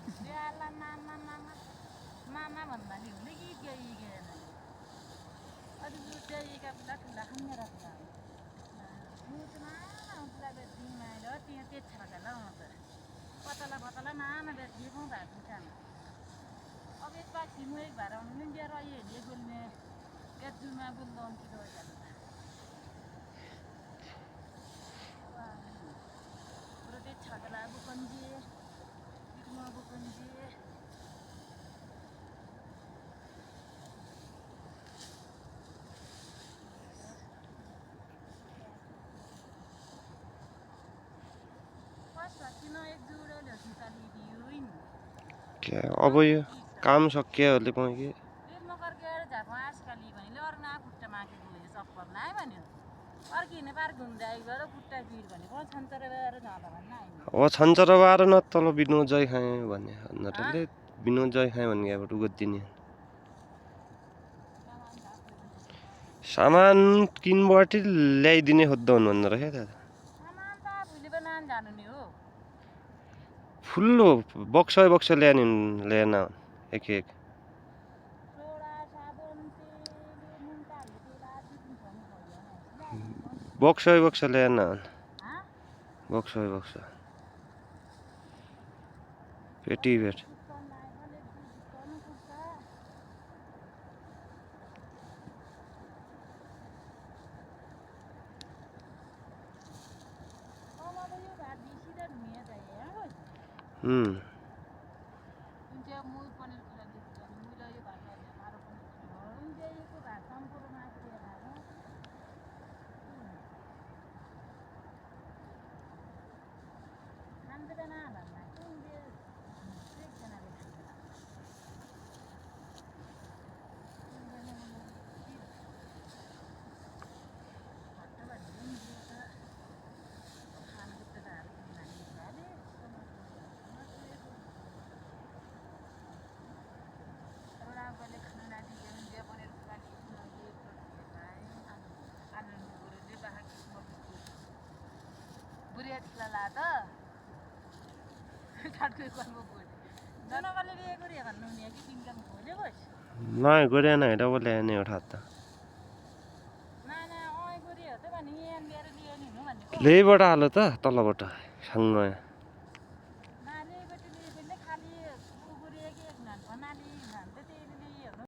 बिहालाई मामा मामा मामा भन्दा नि हुने कि केही गएन अझ जुटेका पुरा ठुला खाने रहेछ मुटुमा पुरा बेच्ने माइलो त्यहाँ त्यो छर्केर आउँछ पतला पतला नाना बेच्ने पो भएको सानो अब एक बार छिमु एक भएर आउनु नि रह्यो हेर्ने बोल्ने बेच्नुमा बोल्दा कि रोजानु पुरा त्यो छर्केर बुकन्जी बिटमा बुकन्जी अब यो काम सकियो अहिले पाएँ अब छन्चर बार न तल विनोद जय खाए भन्ने अन्नले विनोद जय खाए भन्ने अब गद्दिने सामान किनबाट ल्याइदिने खोज्दा हुनु भन्दो रहेछ दादा फुल्लो बक्स ल्याएन एक एक बक्स ल्याएन बक्स पेटी भेट नाही गोड्या नाही डबल ल्याने एउटा हात लेबाट हाल्यो त तलबाट सँगै